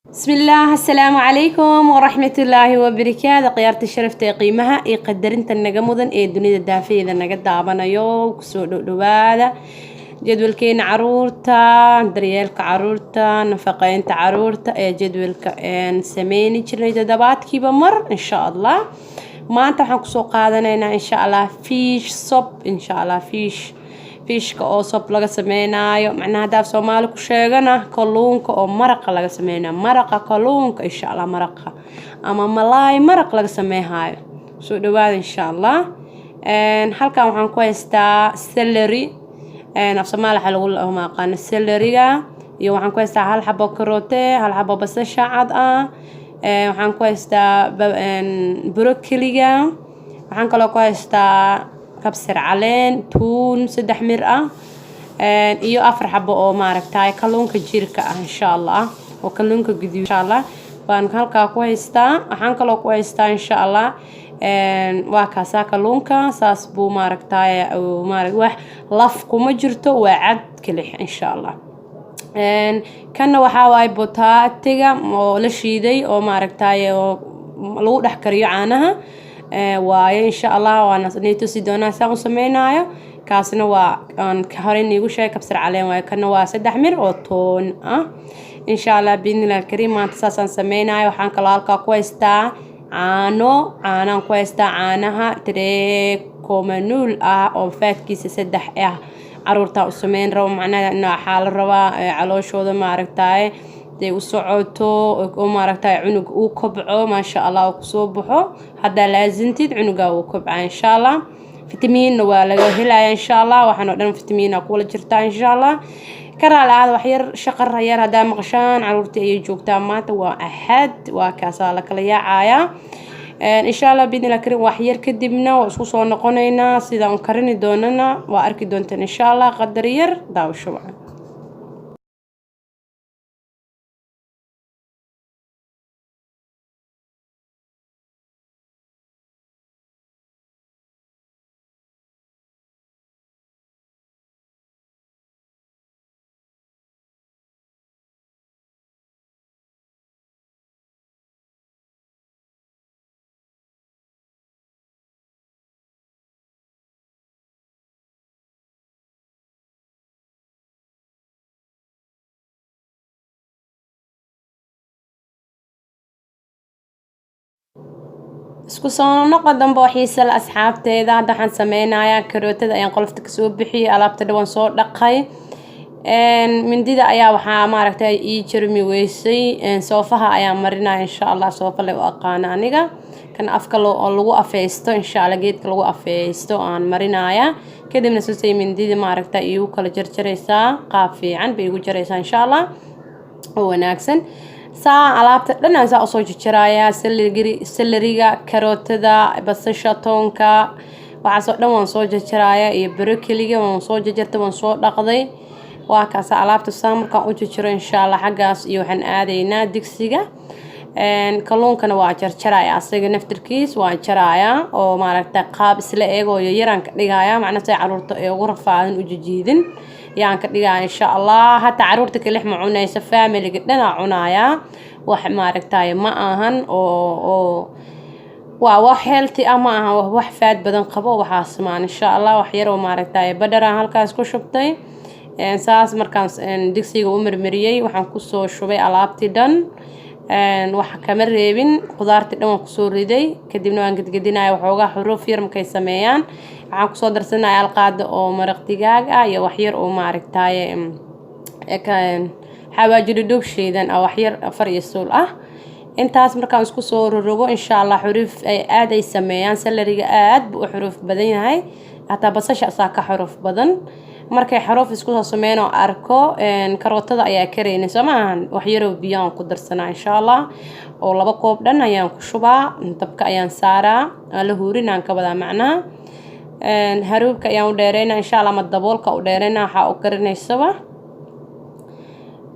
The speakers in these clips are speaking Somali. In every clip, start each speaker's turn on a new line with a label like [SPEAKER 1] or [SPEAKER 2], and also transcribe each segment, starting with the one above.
[SPEAKER 1] Bismillaah, assalaamu calaykum waraxmatullaahi wabarakaatu. Khiyaarta sharafta ee qiimaha iyo qadarinta naga mudan ee dunida daafeeda naga daabanayo, kusoo dhodhowaada jadwalkeena caruurta, daryeelka caruurta, nafaqeynta caruurta ee jadwalka een sameyni jirnay toddobaadkiiba mar. Insha Allah maanta waxaan kusoo qaadanaynaa, insha Allah, fish soup. Insha Allah fishka oo soup laga sameynaayo, macnaha haddaa Soomaali ku sheegana, kalluunka oo maraqa laga sameynayo, maraqa kalluunka, insha Allah, maraqa ama malaay maraq laga sameyhayo. Soo dhawaada insha Allah. Halkan waxaan ku haystaa celery, af Soomaali waxaa lagu aqaano celeryga, iyo waxaan ku haystaa hal xabo karoote, hal xabo basasha cad ah, waxaan ku haystaa broccoliga, waxaan kaloo ku haystaa kabsar caleen, tuun saddex mir ah, iyo afar xabo oo maaragtay kalluunka jirka ah, insha Allah, oo kalluunka guduud, insha Allah, baan halkaa ku haystaa. Waxaan kaloo ku haystaa, insha Allah, waa kaasaa kalluunka. Saas buu maaragtay, wax laf kuma jirto, waa cad kelix, insha Allah. Kanna waxaa waaye botaatiga oo la shiiday oo maaragtay oo lagu dhex kariyo caanaha waaye. Insha Allah waana nii tusi doonaa saan u sameynaayo. Kaasna waa aan horey niigu sheegay, kabsar caleen waaye. Kana waa saddex mir oo toon ah. Insha Allah, biidnillahi alkariim, maanta saasaan sameynayo. Waxaan kaloo halkaa ku haystaa caano, caanaan ku haystaa, caanaha 3,0 ah oo fatkiisa 3 ah. Caruurtaa u sameyn rabo, macnaha waxaa la rabaa calooshooda maaragtaye day u socoto oo maaragtay cunug uu kobco, maasha Allah, uu kusoo baxo. Haddaa laazintid, cunugaa uu kobcaa, insha Allah. Fitamiinna waa laga helaya, insha Allah. Waxaan oo dhan fitamiina kula jirtaa, insha Allah. Ka raali ahaada wax yar shaqar yar haddaa maqashaan, caruurtii ayay joogtaa. Maanta waa Axad, waa kaasaa la kala yaacayaa, insha Allah, biidnillah karim. Wax yar kadibna waa isku soo noqonaynaa, sidaan u karini doonana waa arki doontaan, insha Allah. Qadar yar daawasho wacan. Isku soo noqo dambe oo xiisa la, asxaabteeda. Hadda waxaan sameynayaa karootada ayaan qolofta kasoo bixiyey, alaabta dhan waan soo dhaqay. Mindida ayaa waxaa maaragtay ii jarmi weysay, soofaha ayaan marinaya, insha Allah. Soofa le u aqaana aniga, kan afka oo lagu afeysto, insha Allah, geedka lagu afeysto aan marinaya. Kadibna susay mindida maaragta iigu kala jarjaraysaa, qaab fiican bay igu jaraysaa, insha Allah, oo wanaagsan. Saa alaabta dhan aan saa usoo jarjarayaa: celeryga, karootada, basasha, toonka, waxaasoo dhan waan soo jarjarayaa, iyo broccoliga waan soo jarjartay, waan soo dhaqday. Waa kaasa alaabta saa markaan u jarjaro, insha Allah, xaggaas iyo waxaan aadaynaa digsiga. Kalluunkana waa jarjaraya, asaga naftirkiis waa jarayaa oo maaragtay qaab isla eeg oo yaryaraan ka dhigaya, macna say caruurta ay ugu rafaadin u jijiidin yaan ka dhigaya, insha Allah. Hataa caruurta kalix ma cunaysa, familyga dhanaa cunayaa. Wax maaragtay ma ahan oo waa wax healthy ah, ma ahan wax fat badan qabo waxaas maan, insha Allah. Wax yar oo maaragtay badharaan halkaas ku shubtay. Saas markaan digsiga u marmariyey, waxaan kusoo shubay alaabtii dhan, wax kama reebin, qudaartii dhan waan kusoo riday. Kadibna waan gedgedinaya waxoogaa. Xuruuf yar markay sameeyaan, waxaan kusoo darsanaya alqaada oo maraq digaag ah iyo waxyar oo maaragtaye xawaaji dhudhuub shiidan ah, waxyar afar iyo suul ah. Intaas markaan isku soo rorogo, insha Allah, xuruuf ay aad ay sameeyaan. Celeryga aad buu u xuruuf badan yahay, hataa basasha asaa ka xuruuf badan. Markay xuruuf isku soo sameyn oo arko, karootada ayaa karayna, soo maahan? Waxyaroo biyo aan ku darsanaa, insha Allah, oo 2 koob dhan ayaan ku shubaa. Dabka ayaan saaraa, aan la huurinaan ka wadaa, macnaha haruubka ayaan u dheereynaa, insha Allah, ama daboolka u dheereynaa, waxaa u karinaysaba.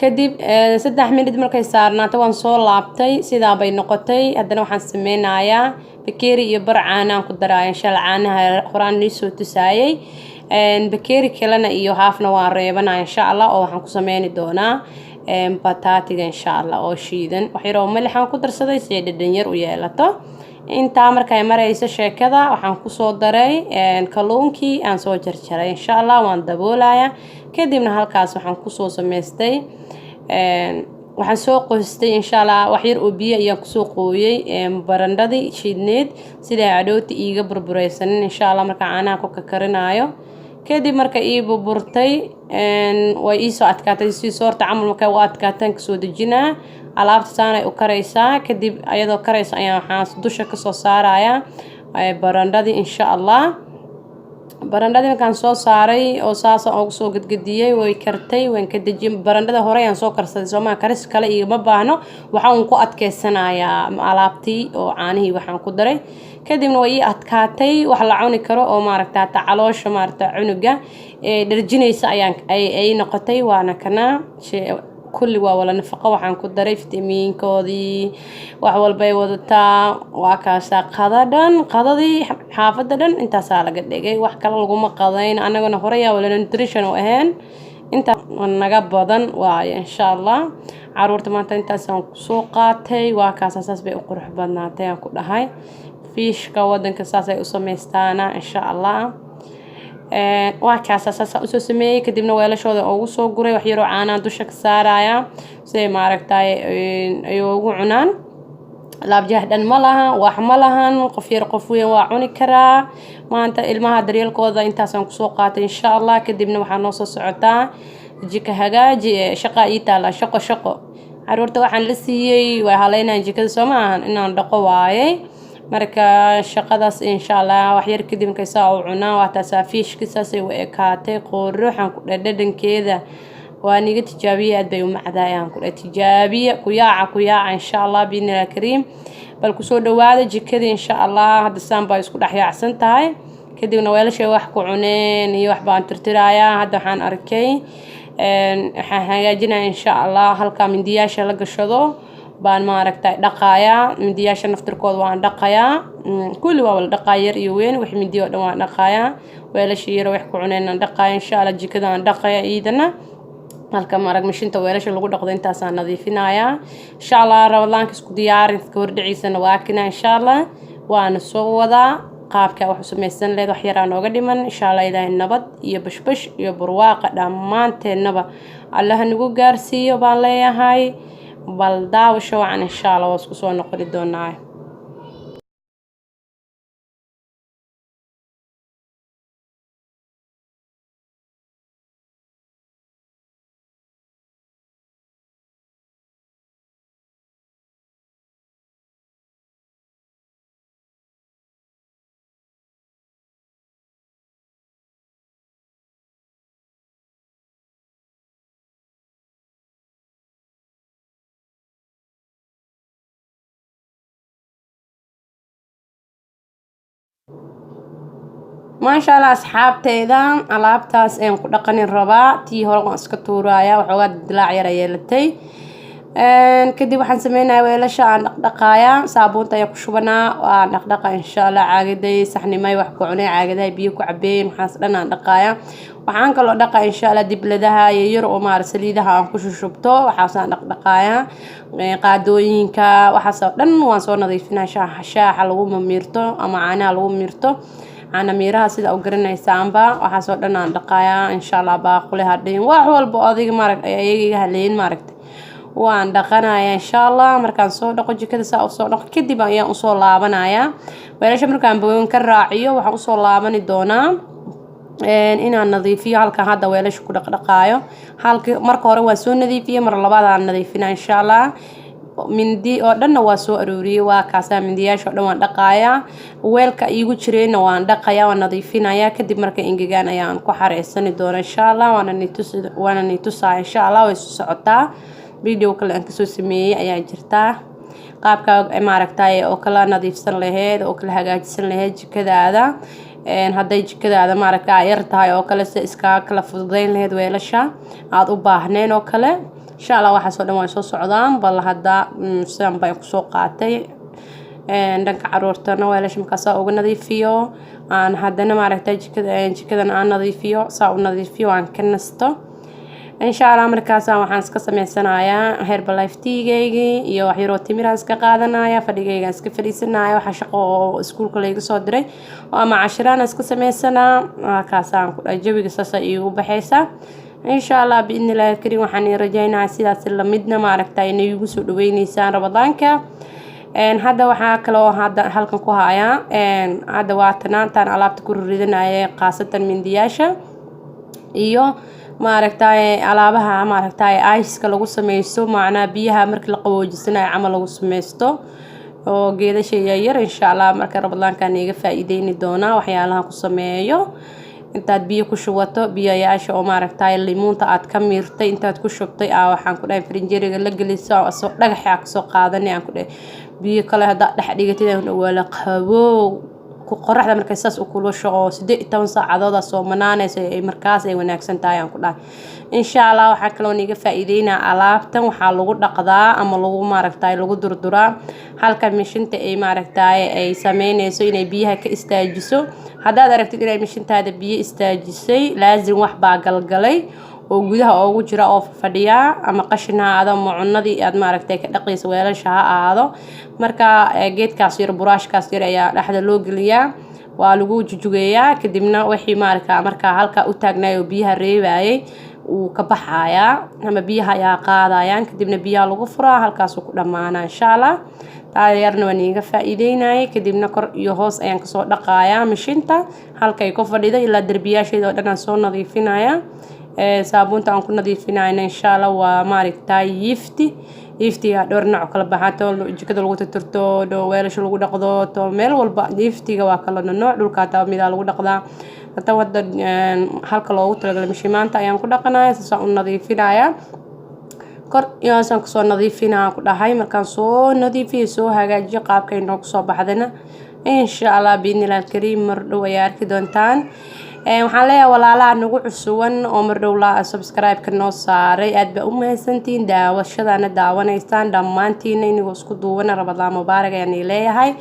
[SPEAKER 1] Kadib 3 minid markay saarnaato, waan soo laabtay, sidaa bay noqotay. Haddana waxaan sameynayaa bakeeri iyo bar caanaan ku daraaya, insha Allah. Caanaha horaan nii soo tusaayay, bakeeri kalena iyo haafna waan reebanaya, insha Allah, oo waxaan ku sameyni doonaa Bataatiga insha Allah oo shiidan, wax yar oo milixaan ku darsaday si ay dhadhan yar u yeelato. Intaa markay marayso sheekada, waxaan kusoo daray kalluunkii aan soo jarjaray. Insha Allah waan daboolayaa. Kadibna halkaas waxaan kusoo samaystay, waxaan soo qoystay insha Allah wax yar oo biyo ayaan kusoo qooyay barandhadii shiidneed, siday cadhowta iiga burburaysanin insha Allah markaa caanaha ku kakarinaayo. Kadib marka ii burburtay, way iisoo adkaatay si soorta camal. Markay u adkaataan kasoo dejinaa. Alaabta saanay u karaysaa. Kadib ayadoo karaysa ayaan waxaan dusha kasoo saarayaa barandhadii insha Allah. Barandhadii markaan soo saaray oo saasa ugu soo gadgadiyey, way kartay, waan ka dejiyey. Barandhada hore ayaan soo karsaday, soomaa karis kale igama baahno. Waxaan ku adkeysanayaa alaabtii oo caanihii waxaan ku daray. Kadibna way ii adkaatay, wax la cuni karo oo maaragta hataa caloosha maaragta cunuga ee dharjinaysa ayaan ay noqotay. Waana kanaa, kulli waa wala nafaqo. Waxaan ku daray fitamiinkoodii, wax walbay wadataa. Waa kaasaa qada dhan, qadadii xaafadda dhan intaasaa laga dhigay, wax kale laguma qadayn. Annagana horeyaa wala nutrition u ahayn, intaa naga badan waaye insha Allah. Caruurta maanta intaasaan kusoo qaatay. Waa kaasa, saas bay u qurux badnaatay aan ku dhahay. Fishka wadanka saasay u sameystaana insha Allah. Waa kaasa, saasa usoo sameeyey. Kadibna weelashooda ugu soo guray, wax yaroo caanaa dusha ka saaraya siday maaragtay ay ugu cunaan. Laabjeex dhan ma lahan, wax ma lahan, qof yar qof weyn waa cuni karaa. Maanta ilmaha daryeelkooda intaasaan kusoo qaatay insha Allah. Kadibna waxaa noo soo socotaa jika hagaaji, shaqa ii taala, shaqo shaqo. Caruurta waxaan la siiyey way haleynayaan jikada, soo ma ahan inaan dhaqo waayey. Marka shaqadaas insha Allah wax yar kadib markay saa u cunaan. Waa taasaa fishki, saasay u ekaatay quruxan ku dhadhankeeda. Waa niga tijaabiye, aad bay u macdahay aan ku tijaabiye. Ku yaaca, ku yaaca insha Allah biidnillahi kariim. Bal kusoo dhawaada jikada insha Allah. Hadda saan baa isku dhex yaacsan tahay. Kadibna weelashay wax ku cuneen iyo wax baan tirtirayaa. Hadda waxaan arkay, waxaan hagaajinaya insha Allah halkaa mindiyaasha la gashado baan maaragtay dhaqayaa. Mindiyaasha naftirkooda waan dhaqayaa, kulli waa wala dhaqaa, yar iyo weyn, wax mindiyo oo dhan waan dhaqayaa. Weelasha yar wax ku cuneen aan dhaqaaya insha Allah. Jikada aan dhaqaya iidana, halka maarag mashinta weelasha lagu dhaqdo intaasaan nadiifinayaa insha Allah. Ramadaanka isku diyaarin ka hordhiciisana waa kina insha Allah, waana soo wadaa qaabka wax u samaysan leed. Wax yaraa nooga dhiman insha Allah. Ilaahay nabad iyo bashbash iyo barwaaqa dhammaanteennaba Allaha nagu gaarsiiyo baan leeyahay. Bal daawasho wacan insha Allah, waa isku soo noqoni doonaa. Maasha Allah asxaabteyda, alaabtaas ayaan ku dhaqanin rabaa. Tii hore waan iska tuuraya, waxoogaa dilaac yar ay yeelatay. Kadib waxaan sameynaya weelasha aan dhaqdhaqaaya, saabuunta ayaan ku shubanaa, waan dhaqdhaqa insha Allah. Caagaday saxnimay wax ku cunay, caagadaha biyo ku cabeeyeen, waxaas dhan aan dhaqaaya. Waxaan kaloo dhaqa insha Allah dibladaha iyo yar oo maara saliidaha aan ku shushubto, waxaasaan dhaqdhaqaaya. Qaadooyinka waxaas oo dhan waan soo nadiifinaya. Shaaxa, shaaxa lagu miirto ama caanaha lagu miirto, caana miiraha sida u garanaysaanba, waxaasoo dhan aan dhaqayaa insha Allah. Baaquli hadhin, wax walba adiga maarag ayaga iga haleyn maaragtay waan dhaqanaya insha Allah. Markaan soo dhaqo jikada, saa usoo dhaqo kadib ayaan usoo laabanaya weelasha. Markaan bogan ka raaciyo, waxaan usoo laabani doonaa inaan nadiifiyo halkan hadda weelasha ku dhaqdhaqaayo. Halka marka hore waan soo nadiifiyey, mar labaad aan nadiifina insha Allah. Mindi oo dhanna waa soo arooriyey, waa kaasaa mindiyaasha oo dhan waan dhaqayaa. Weelka iigu jireenna waan dhaqayaa, waan nadiifinayaa. Kadib markay engegaan ayaan ku xareysani doona insha Allah, waana ni tusaa insha Allah. Way isu socotaa, video kale aan kasoo sameeyey ayaa jirtaa qaabka maaragtay oo kala nadiifsan laheyd oo kala hagaajisan laheyd jikadaada. Hadday jikadaada maaragta yar tahay oo kale, si iskaga kala fududeyn laheyd weelasha aada u baahneen oo kale insha Allah. Waxaas oo dhan way soo socdaan. Bal hadda sidan baan kusoo qaatay dhanka caruurtana. Weelasha markaa saa uga nadiifiyo, aan haddana maaragtay jikada, jikadan aan nadiifiyo, saa u nadiifiyo, aan ka nasto. Insha Allah markaasa waxaan iska sameysanayaa Herbalife tea-gaygii iyo waxyaroo timiraan iska qaadanaya, fadhigaygaan iska fadhiisanaya. Waxaa shaqo oo iskuulka layga soo diray oo ama cashiraan iska sameysanaa. Kaasaan ku dhahay, jawiga saasa iigu baxaysa. Insha Allah, biidni Illaahi alkariim, waxaan ii rajaynayaa sidaas lamidna maaragta inay igu soo dhaweyneysaan Ramadaanka. Hadda waxaa kaloo hadda halkan ku hayaa, hadda waa tanaantaan alaabta ku ridanaya, khaasatan mindiyaasha iyo maaragtay alaabaha maaragtay ice-ka lagu sameysto, macnaa biyaha markii la qaboojisanayo camal lagu sameysto oo geedasha yaryar. Insha Allah marka Ramadaankan iga faa-iideyni doonaa waxyaalaha ku sameeyo. Intaad biyo ku shubato, biyayaasha oo maaragtay limuunta aad ka miirtay intaad ku shubtay, aa waxaan ku dhahay frinjeriga la geliso, soo dhagaxa kasoo qaadanay. Aan ku dhahay biyo kale haddaad dhex dhigatid waa la qaboow. Qoraxda markay saas u kulusho oo 18 saacadood soo manaanayso ay markaas ay wanaagsan tahay, aan ku dhahay. Insha Allah waxaa kaloo niga faa-iideynaa alaabtan waxaa lagu dhaqdaa ama lagu maaragtay lagu durduraa halka mishinta ay maaragtay ay sameynayso inay biyaha ka istaajiso. Haddaad aragtid inay mishintaada biyo istaajisay, laasim wax baa galgalay oo gudaha oogu jira oo fadhiyaa, ama qashin ha ahaado ama cunadii aad maaragtay ka dhaqaysa weelasha ha ahaado. Marka geedkaas yar, buraashkaas yar ayaa dhexda loo geliyaa, waa lagu jujugeeyaa, kadibna wixii maaragta markaa halkaa u taagnaay oo biyaha reebayay wuu ka baxayaa ama biyaha ayaa qaadayaan, kadibna biyaha lagu furaa, halkaasuu ku dhammaanaa. Insha Allah taa yarna waan iiga faa-iideynayay. Kadibna kor iyo hoos ayaan kasoo dhaqayaa mishinta halkay ku fadhido, ilaa derbiyaasheeda oo dhan aan soo nadiifinaya. Saabuunta aan ku nadiifinayna insha Allah waa maaragtay Yifti. Yiftiga dhowr nooc kala baxaa, to jikada lagu tirtirto, weelasha lagu dhaqdo, to meel walba. Yiftiga waa kala nooc, dhulka hataa midaa lagu dhaqdaa. Hata wada halka loogu talagalay mishimaanta ayaan ku dhaqanaya, saasaan u nadiifinaya, kor iyo hoosaan kasoo nadiifinaa ku dhahay. Markaan soo nadiifiyo, soo hagaajiyo, qaabkay noogu soo baxdana insha Allah, biidnillahi alkariim, mardhow ayaa arki doontaan. Waxaan leeyahay walaalaha nagu cusuban oo mardhow la subscribe-ka noo saaray, aad baa u mahadsantihiin daawashadana daawanaysaan dhammaantiina. Inigoo isku duubana Ramadaan mubaarak ayaan leeyahay.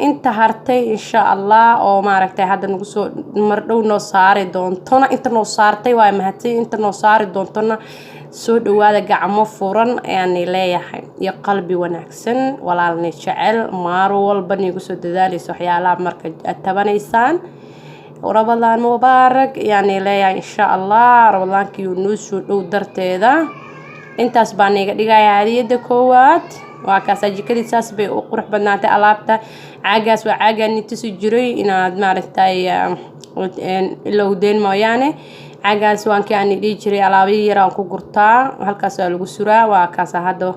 [SPEAKER 1] Inta hartay insha Allah oo maaragtay hadda nagu soo mardhow noo saari doontona, inta noo saartay waa mahadsan, inta noo saari doontona soo dhawaada, gacmo furan ayaan leeyahay iyo qalbi wanaagsan. Walaalni jecel maar walba niigu soo dadaalaysa waxyaalaha marka aad tabanaysaan. Ramadaan mubaarak ayaan leeyahay. Insha Allah Ramadaankii uu noo soo dhow darteeda intaas baa niiga dhigaya hadiyada koowaad. Waa kaasaa, jikadii saas bay u qurux badnaatay. Alaabta caagaas waa caagaan tusi jiray inaad maaragtay ilowdeen mooyaane. Caagaas waankii aan dhihi jiray alaabihii yar aan ku gurtaa, halkaas waa lagu suraa. Waa kaasa hadda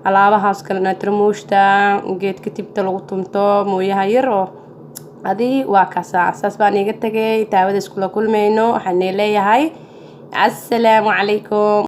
[SPEAKER 1] alaabahaas kalena, tarmuushta, geedka tibta lagu tunto, mooyaha yar oo adii, waa kaasa. Saas baan iiga tagay, taawada iskula kulmayno. Waxaan leeyahay assalaamu calaykum.